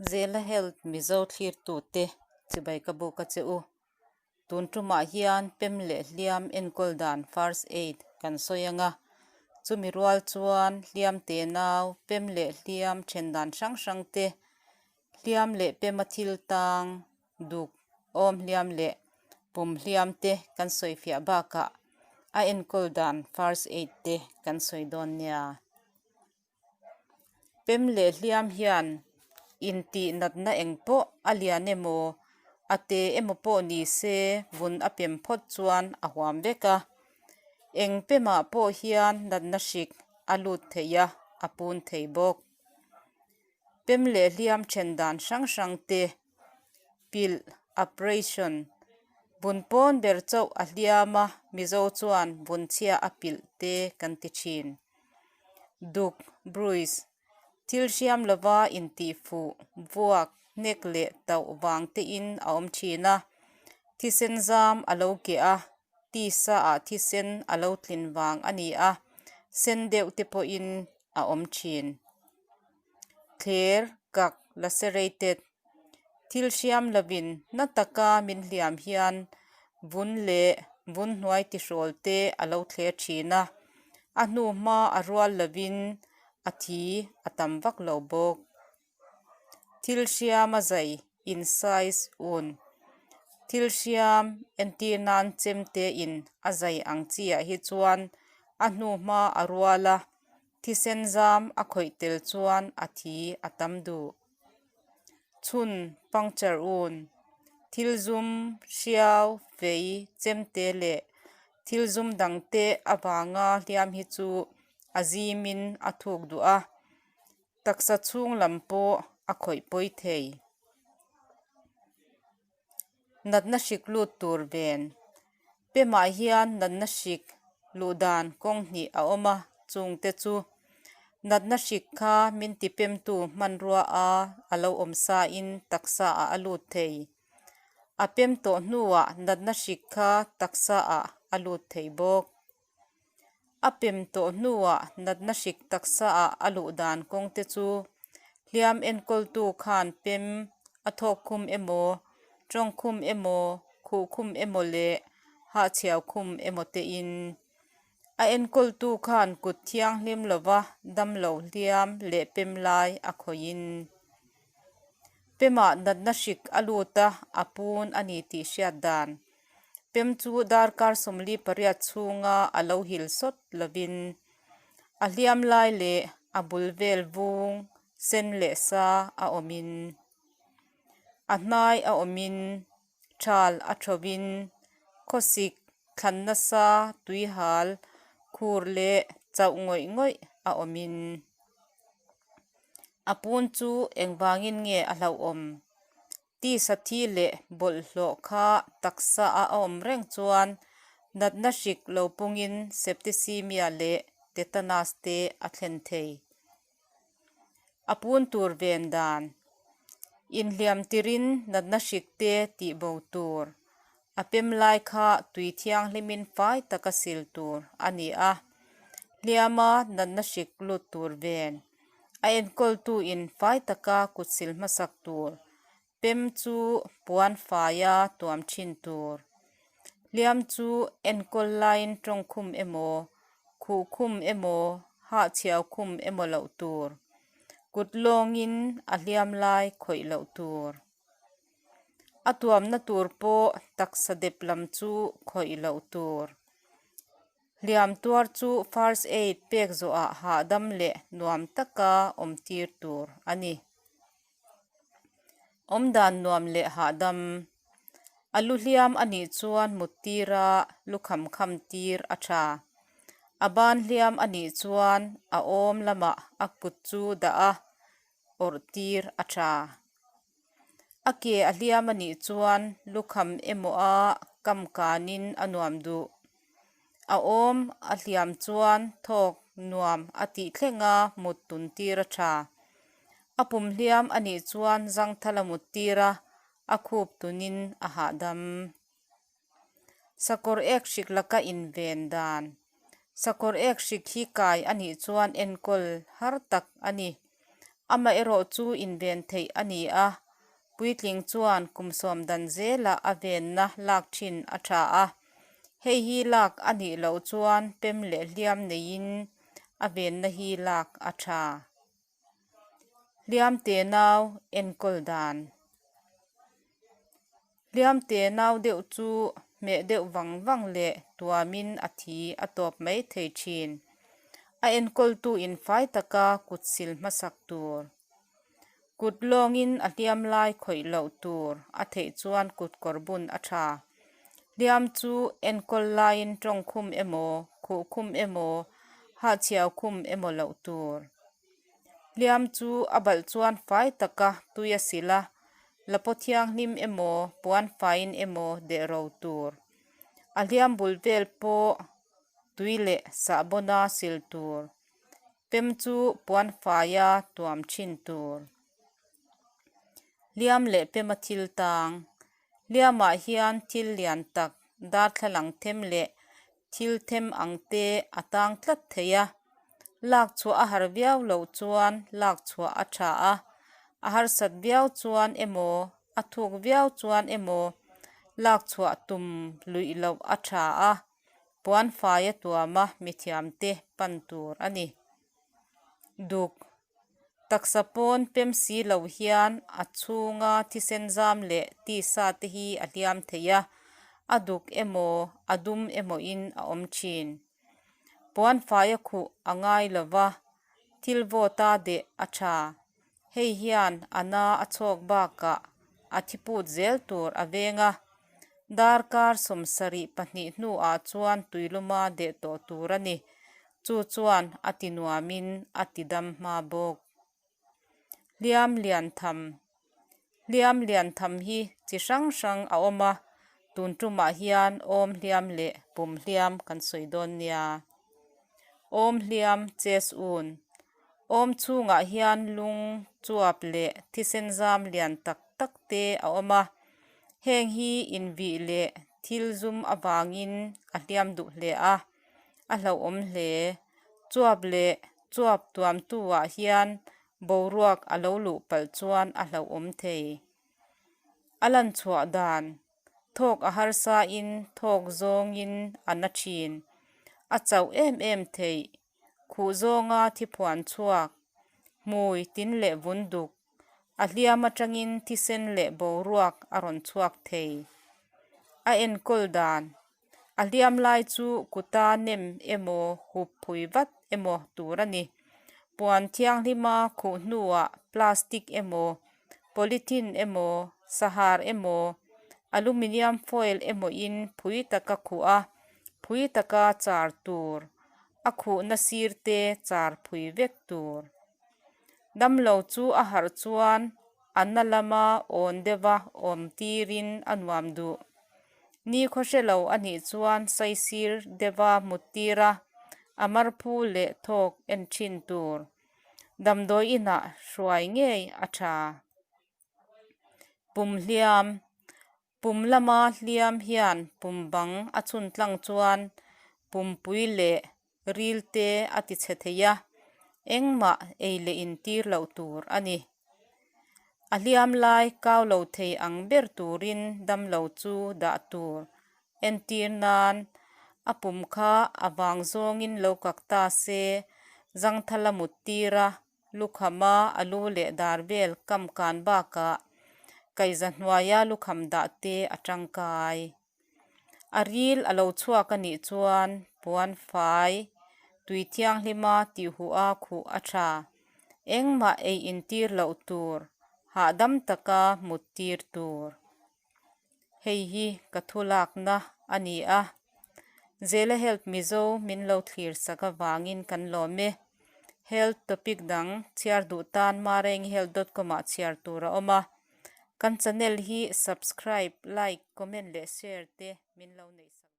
Zela Health Mizo thlirtute chibai ka buk a che u. Tun tumah hian pem leh hliam enkawl dan First Aid kan sawi ang a, chumi rual chuan hliam te nau, pem leh hliam then dan hrang hrang te, hliam leh pema thil tang, duk, awm hliam leh pum hliam te kan sawi fiah bakah a enkawl dan First Aid te kan sawi dawn nia. Pem leh hliam hian intih natna eng pawh a lian emaw, a te emaw pawh ni se vun a pem phawt chuan a huam vek a. Eng pemah pawh hian natna hrik a lut thei a, a pun thei bawk. Pem leh hliam then dan hrang hrang te, pilh, abrasion, vun pawn ber chauh a hliam a, Mizo chuan vun chhia a pilh te kan ti thin. Duk, bruise, thil hriam lova intihfuh, vuak, hnek leh tauh vang tein a awm thin a, thisen zam a lo keh a, tisa ah thisen a lo tlin vang a ni a, sen deuh te pawhin a awm thin. Thler, kak, lacerated, thil hriam lovin na taka min hliam hian vun leh vun hnuai tihrawl te a lo thler thin a, a hnu hma a rual lovin a thi a tam vak lo bawk. Thil hriam a zai incise un thil hriam entir nan chemte in a zai ang chi ah hi chuan a hnu hma a rual a. Thisen zam a khawih tel chuan a thi a tam duh. Chhun puncture un, thil zum, hriau, fei, chemte leh thil zum dangte avanga hliam hi chu a zimin a thuk duh a, taksa chhung lam pawh a khawih pawi thei. Natna hrik lut tur ven. Pemah hian natna hrik luh dan kawng hnih a awm a, chungte chu natna hrik kha min tipemtu hmanrua a a lo awm sain taksa ah a lut thei. A pem tawh hnuah natna hrik kha taksa ah a lut thei bawk. A pem tawh hnuah natna hrik taksa ah a luh dan kawng te chu hliam enkawltu khan pem a thawk khum emaw, tawng khum emaw, khuh khum emaw leh hahchhiau khum emaw te in a enkawltu khan kut thianghlim lova damlo hliam leh pem lai a khawih in pemah natna hrik a lut a, a pun a ni tih hriat dan. Pem chu darkar 48 chhunga a lo hil sawt lovin a hliam lai leh a bul vel vung sen leh sa a awmin a hnai a awmin thal a thovin khawsik thlan nasa tuihal khur leh chauh ngawih ngawih a awmin a pun chu engvangin nge a hlauhawm. Tisa thi leh bawlhhlawh kha taksa a awm reng chuan natna hrik lo pungin septicemia leh tetanus te a thlen thei. A pun tur ven dan, Inhliam tirin natna hrik te tih bo tur, a pem lai kha tui thianghlimin fai taka sil tur a ni a, hliama natna hrik lut tur ven. A enkawltu in fai taka kut sil hmasak tur, pem chu puan faia tuam thin tur. Hliam chu enkawl laiin tawngkhum emaw, khuhkhum emaw, hahchhiau khum emaw loh tur. Kut lawngin a hliam lai khawih loh tur. A tuamna tur pawh taksa dep lam chu khawih loh tur. Hliam tuar chu first aid pek zawhah hahdam leh nuam taka awm tir tur a ni. Awmdan nuam leh hahdam. A lu hliam a nih chuan mut tira lu kham kham tir a tha. A ban hliam a nih chuan a awm lamah a kut chu dah a, awrh tir a tha. A ke a hliam a nih chuan lukham emaw a kam kanin a nuam duh. A awm a hliam chuan thawk nuam a tih thleng a mut tun tir a tha. A pum hliam a nih chuan zangthal a mut tir a, a khup tunin a hahdam. Sakawr ek hrik laka inven dan. Sakawr ek hrik hi kai a nih chuan enkawl har tak a ni. Amaherawhchu inven theih a ni a, puitling chuan kum sawm dan zelah a venna lak thin a tha a, hei hi lak a nih loh chuan pem leh hliam neiin a venna hi lak a tha. Hliam te nau enkawl dan. Hliam te nau deuh chu hmeh deuh vang vang leh tuamin a thi a tawp mai thei thin. A enkawltu in fai taka kut sil hmasak tur. Kut lawngin a hliam lai khawih loh tur a theih chuan kut kawr bun a tha. Hliam chu enkawl laiin tawngkhum emaw, khuhkhum emaw, hahchhiau khum emaw loh tur. Hliam chu a balh chuan fai taka tui a sil a, lapaw thianghlim emaw, puan faiin emaw deh ro tur. A hliam bul vel pawh tui leh sahbawna sil tur. Pem chu puan faia tuam thin tur. Hliam leh pema thil tang. Hliamah hian thil lian tak, darthlalang them leh Thil them ang te a tang tlat thei a, lak chhuah a har viau loh chuan lak chhuah a tha a, a harsat viau chuan emaw, a thuk viau chuan emaw lak chhuah tum luih loh a tha a, puan fai a tuam a mithiam te pan tur a ni. Duk, taksa pawn pem si lo hian a chhunga thisen zam leh tisa te hi a hliam thei a, a duk emaw a dum emaw in a awm thin. Puan fai a khuh a ngai lo va, thil vawta deh a tha. Hei hian a na a chhawk bakah a thi put zel tur a veng a, darkar 72 hnuah chuan tuiluma deh tawh tur a ni. Chu chuan a ti nuamin a ti dam hma bawk. Hliam lian tham Hliam lian tham hi chi hrang hrang a awm a, tun tumah hian awm hliam leh pum hliam kan sawi dawn nia. Awm hliam chest wound Awm chhungah hian lung, chuap leh thisen zam lian tak tak te a awm a, heng hi invih leh thil zum avangin a hliam duh hle a, a hlauhawm hle. Chuap leh chuap tuamtu-ah hian boruak a lo luh palh chuan a hlauhawm thei. A lan chhuah dan, thawk a harsain thawk zawngin a na thin. A chauh em em theih, khuh zawnga thiphuan chhuak, hmui tin leh vun duk, a hliam atangin thisen leh boruak a rawn chhuak thei. A enkawl dan, A hliam lai chu kuta nem emaw hup phui vat emaw tur a ni. Puan thianghlima khuh hnuah plastic emaw, polythene emaw, sahar emaw, aluminium foil emawin phui taka khuh a, phui taka char tur, a khuhna sir te char phui vek tur. Damlo chu a harh chuan a na lama awn deuha awm tirin a nuam duh. Ni khaw hre lo a nih chuan saisir deuha mut tir a, a marphu leh thawk en thin tur. Damdawi inah hruai ngei a tha. Pum hliam, Pum lama hliam hian pum bang a chhun tlang chuan pumpui leh ril te a ti chhe thei a, engmah ei leh in tir loh tur a ni. A hliam lai kau lo thei ang ber turin damlo chu dah tur. Entir nan, a pum kha a vang zawngin lo kak ta se, zangthal a mut tir a, lukhama a lu leh dar vel kam kan bakah kaihza hnuaia lukham dah te a tangkai. A ril a lo chhuak a nih chuan puan fai tui thianghlima tihhuh a khuh a tha. Engmah ei intir loh tur, hahdam taka mut tir tur. Hei hi ka thu lakna a ni a. Zela Health Mizo min lo thlir sak avangin kan lawm e. Health topic dang chhiar duh tan marengihealth dot com ah chhiar tur a awm a. Kan channel hi subscribe, like, comment leh share te min lo neih sak.